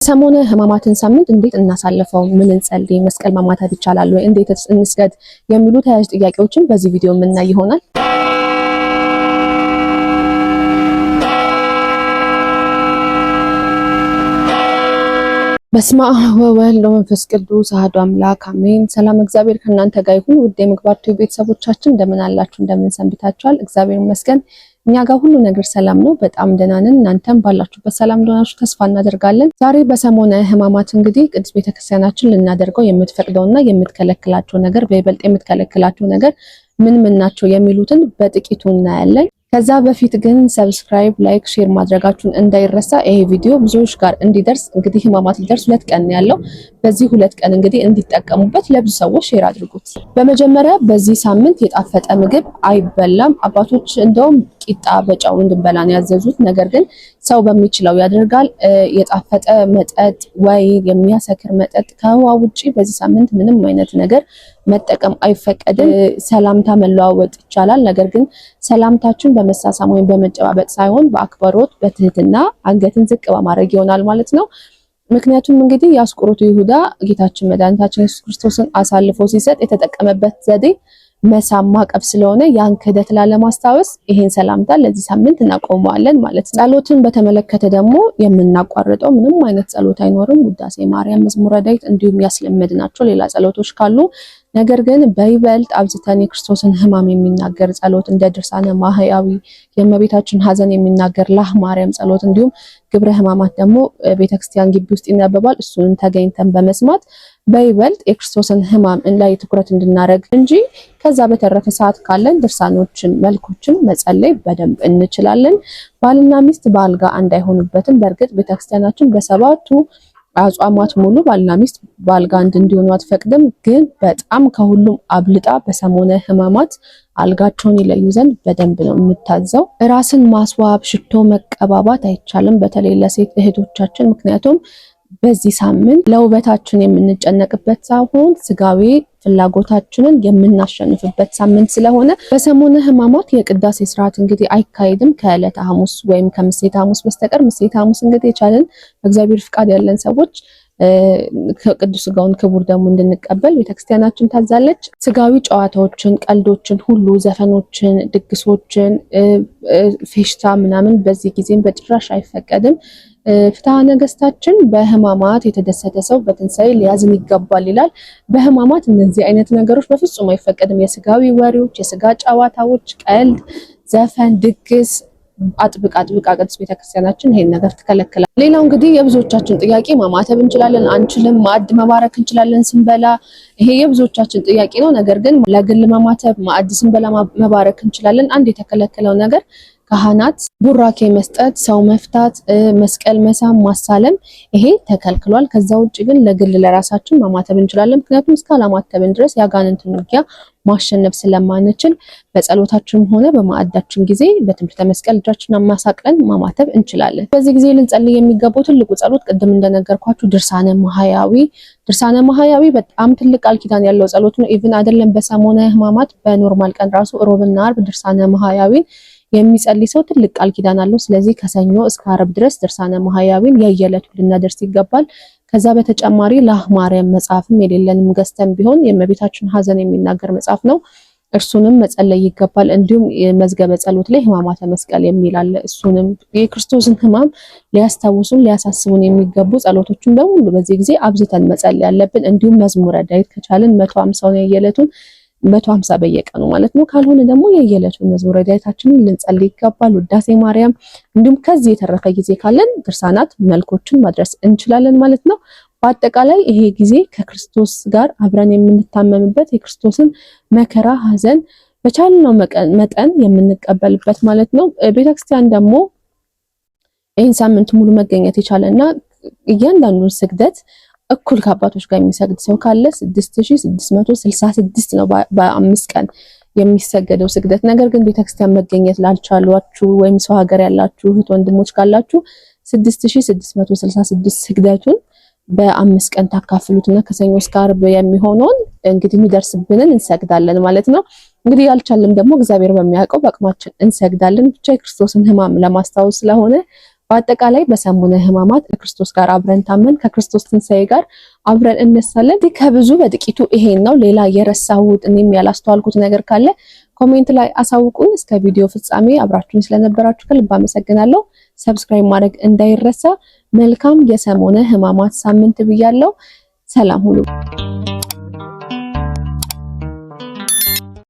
ሰሞነ ሕማማትን ሳምንት እንዴት እናሳልፈው? ምን እንጸልይ? መስቀል ማማተብ ይቻላል ወይ? እንዴት እንስገድ? የሚሉ ተያያዥ ጥያቄዎችን በዚህ ቪዲዮ የምናይ ይሆናል። በስመ አብ ወወልድ ወመንፈስ ቅዱስ አሐዱ አምላክ አሜን። ሰላም እግዚአብሔር ከእናንተ ጋር ይሁን። ውድ የምግባር ቲዩብ ቤተሰቦቻችን እንደምን አላችሁ? እንደምን ሰንብታችኋል? እግዚአብሔር ይመስገን እኛ ጋር ሁሉ ነገር ሰላም ነው። በጣም ደህና ነን። እናንተም ባላችሁበት ሰላም እንደሆናችሁ ተስፋ እናደርጋለን። ዛሬ በሰሞነ ሕማማት እንግዲህ ቅድስት ቤተክርስቲያናችን ልናደርገው የምትፈቅደውና የምትከለክላቸው ነገር በይበልጥ የምትከለክላቸው ነገር ምን ምን ናቸው የሚሉትን በጥቂቱ እናያለን። ከዛ በፊት ግን subscribe፣ like፣ share ማድረጋችሁን እንዳይረሳ። ይሄ ቪዲዮ ብዙዎች ጋር እንዲደርስ እንግዲህ ሕማማት ሊደርስ 2 ቀን ያለው በዚህ 2 ቀን እንግዲህ እንዲጠቀሙበት ለብዙ ሰዎች share አድርጉት። በመጀመሪያ በዚህ ሳምንት የጣፈጠ ምግብ አይበላም። አባቶች እንደውም ቂጣ በጨው እንድንበላ ነው ያዘዙት። ነገር ግን ሰው በሚችለው ያደርጋል። የጣፈጠ መጠጥ ወይ የሚያሰክር መጠጥ ከውሃ ውጪ በዚህ ሳምንት ምንም አይነት ነገር መጠቀም አይፈቀድም። ሰላምታ መለዋወጥ ይቻላል። ነገር ግን ሰላምታችን በመሳሳም ወይም በመጨባበጥ ሳይሆን በአክብሮት በትህትና አንገትን ዝቅ በማድረግ ይሆናል ማለት ነው። ምክንያቱም እንግዲህ የአስቆሮቱ ይሁዳ ጌታችን መድኃኒታችን ኢየሱስ ክርስቶስን አሳልፎ ሲሰጥ የተጠቀመበት ዘዴ መሳም ማቀፍ ስለሆነ ያን ክህደት ላለማስታወስ ይሄን ሰላምታ ለዚህ ሳምንት እናቆመዋለን ማለት ነው። ጸሎትን በተመለከተ ደግሞ የምናቋርጠው ምንም አይነት ጸሎት አይኖርም። ውዳሴ ማርያም፣ መዝሙረ ዳዊት እንዲሁም ያስለመድናቸው ሌላ ጸሎቶች ካሉ ነገር ግን በይበልጥ አብዝተን የክርስቶስን ሕማም የሚናገር ጸሎት እንደ ድርሳነ ማህያዊ የእመቤታችን ሐዘን የሚናገር ላህ ማርያም ጸሎት እንዲሁም ግብረ ሕማማት ደግሞ ቤተክርስቲያን ግቢ ውስጥ ይነበባል። እሱንም ተገኝተን በመስማት በይበልጥ የክርስቶስን ሕማም ላይ ትኩረት እንድናደርግ እንጂ ከዛ በተረፈ ሰዓት ካለን ድርሳኖችን፣ መልኮችን መጸለይ በደንብ እንችላለን። ባልና ሚስት በአልጋ አንድ አይሆኑበትም። በእርግጥ ቤተክርስቲያናችን በሰባቱ አጽዋማት ሙሉ ባልና ሚስት በአልጋ አንድ እንዲሆኑ አትፈቅድም። ግን በጣም ከሁሉም አብልጣ በሰሞነ ሕማማት አልጋቸውን ይለዩ ዘንድ በደንብ ነው የምታዘው። ራስን ማስዋብ፣ ሽቶ መቀባባት አይቻልም፣ በተለይ ለሴት እህቶቻችን። ምክንያቱም በዚህ ሳምንት ለውበታችን የምንጨነቅበት ሳይሆን ስጋዊ ፍላጎታችንን የምናሸንፍበት ሳምንት ስለሆነ በሰሞነ ሕማማት የቅዳሴ ስርዓት እንግዲህ አይካሄድም ከዕለተ ሐሙስ ወይም ከምሴተ ሐሙስ በስተቀር። ምሴተ ሐሙስ እንግዲህ የቻለን በእግዚአብሔር ፍቃድ ያለን ሰዎች ቅዱስ ስጋውን ክቡር ደግሞ እንድንቀበል ቤተክርስቲያናችን ታዛለች። ስጋዊ ጨዋታዎችን፣ ቀልዶችን ሁሉ ዘፈኖችን፣ ድግሶችን፣ ፌሽታ ምናምን በዚህ ጊዜም በጭራሽ አይፈቀድም። ፍትሐ ነገስታችን በህማማት የተደሰተ ሰው በትንሳኤ ሊያዝን ይገባል ይላል። በህማማት እነዚህ አይነት ነገሮች በፍጹም አይፈቀድም። የስጋዊ ወሬዎች፣ የስጋ ጨዋታዎች፣ ቀልድ፣ ዘፈን፣ ድግስ አጥብቃ አጥብቃ ቅድስት ቤተክርስቲያናችን ይሄን ነገር ትከለክላል። ሌላው እንግዲህ የብዙዎቻችን ጥያቄ ማማተብ እንችላለን አንችልም፣ ማዕድ መባረክ እንችላለን ስንበላ፣ ይሄ የብዙዎቻችን ጥያቄ ነው። ነገር ግን ለግል ማማተብ፣ ማዕድ ስንበላ መባረክ እንችላለን። አንድ የተከለከለው ነገር ካህናት ቡራኬ መስጠት፣ ሰው መፍታት፣ መስቀል መሳም፣ ማሳለም ይሄ ተከልክሏል። ከዛ ውጭ ግን ለግል ለራሳችን ማማተብ እንችላለን። ምክንያቱም እስካላማተብን ድረስ የአጋንንትን ውጊያ ማሸነፍ ስለማንችል በጸሎታችንም ሆነ በማዕዳችን ጊዜ በትምህርተ መስቀል እጃችንን አማሳቅለን ማማተብ እንችላለን። በዚህ ጊዜ ልንጸልይ የሚገባው ትልቁ ጸሎት ቅድም እንደነገርኳችሁ ድርሳነ ማህያዊ። ድርሳነ ማህያዊ በጣም ትልቅ ቃል ኪዳን ያለው ጸሎት ነው። even አይደለም በሰሞነ ሕማማት በ normal ቀን ራሱ ሮብና አርብ ድርሳነ ማህያዊን የሚጸልይ ሰው ትልቅ ቃል ኪዳን አለው። ስለዚህ ከሰኞ እስከ አርብ ድረስ ድርሳነ ማህያዊን የየዕለቱ ልናደርስ ይገባል። ከዛ በተጨማሪ ላህ ማርያም መጽሐፍም የሌለንም ገዝተን ቢሆን የእመቤታችን ሐዘን የሚናገር መጽሐፍ ነው። እርሱንም መጸለይ ይገባል። እንዲሁም የመዝገበ ጸሎት ላይ ሕማማተ መስቀል የሚል አለ። እሱንም የክርስቶስን ሕማም ሊያስታውሱን ሊያሳስቡን የሚገቡ ጸሎቶችን በሙሉ በዚህ ጊዜ አብዝተን መጸለይ ያለብን። እንዲሁም መዝሙረ ዳዊት ከቻልን 150ውን የየዕለቱን 150 በየቀኑ ማለት ነው። ካልሆነ ደግሞ የየዕለቱን መዝሙረ ዳዊታችንን ልንጸልይ ይገባል። ውዳሴ ማርያም፣ እንዲሁም ከዚህ የተረፈ ጊዜ ካለን ድርሳናት መልኮችን ማድረስ እንችላለን ማለት ነው። በአጠቃላይ ይሄ ጊዜ ከክርስቶስ ጋር አብረን የምንታመምበት የክርስቶስን መከራ ሐዘን በቻልነው መጠን የምንቀበልበት ማለት ነው። ቤተክርስቲያን ደግሞ ይህን ሳምንት ሙሉ መገኘት የቻለና እያንዳንዱን ስግደት እኩል ከአባቶች ጋር የሚሰግድ ሰው ካለ 6666 ነው በ5 ቀን የሚሰገደው ስግደት። ነገር ግን ቤተክርስቲያን መገኘት ላልቻሏችሁ ወይም ሰው ሀገር ያላችሁ እህት ወንድሞች ካላችሁ 6666 ስግደቱን በ5 ቀን ታካፍሉትና ከሰኞ እስከ ዓርብ የሚሆነውን እንግዲህ የሚደርስብንን እንሰግዳለን ማለት ነው። እንግዲህ ያልቻለም ደግሞ እግዚአብሔር በሚያውቀው በአቅማችን እንሰግዳለን። ብቻ የክርስቶስን ሕማም ለማስታወስ ስለሆነ በአጠቃላይ በሰሙነ ሕማማት ከክርስቶስ ጋር አብረን ታመን ከክርስቶስ ትንሣኤ ጋር አብረን እነሳለን። ከብዙ በጥቂቱ ይሄን ነው። ሌላ የረሳሁት እኔም ያላስተዋልኩት ነገር ካለ comment ላይ አሳውቁኝ። እስከ ቪዲዮ ፍጻሜ አብራችሁኝ ስለነበራችሁ ከልብ አመሰግናለሁ። Subscribe ማድረግ እንዳይረሳ። መልካም የሰሙነ ሕማማት ሳምንት ብያለሁ። ሰላም ሁኑ።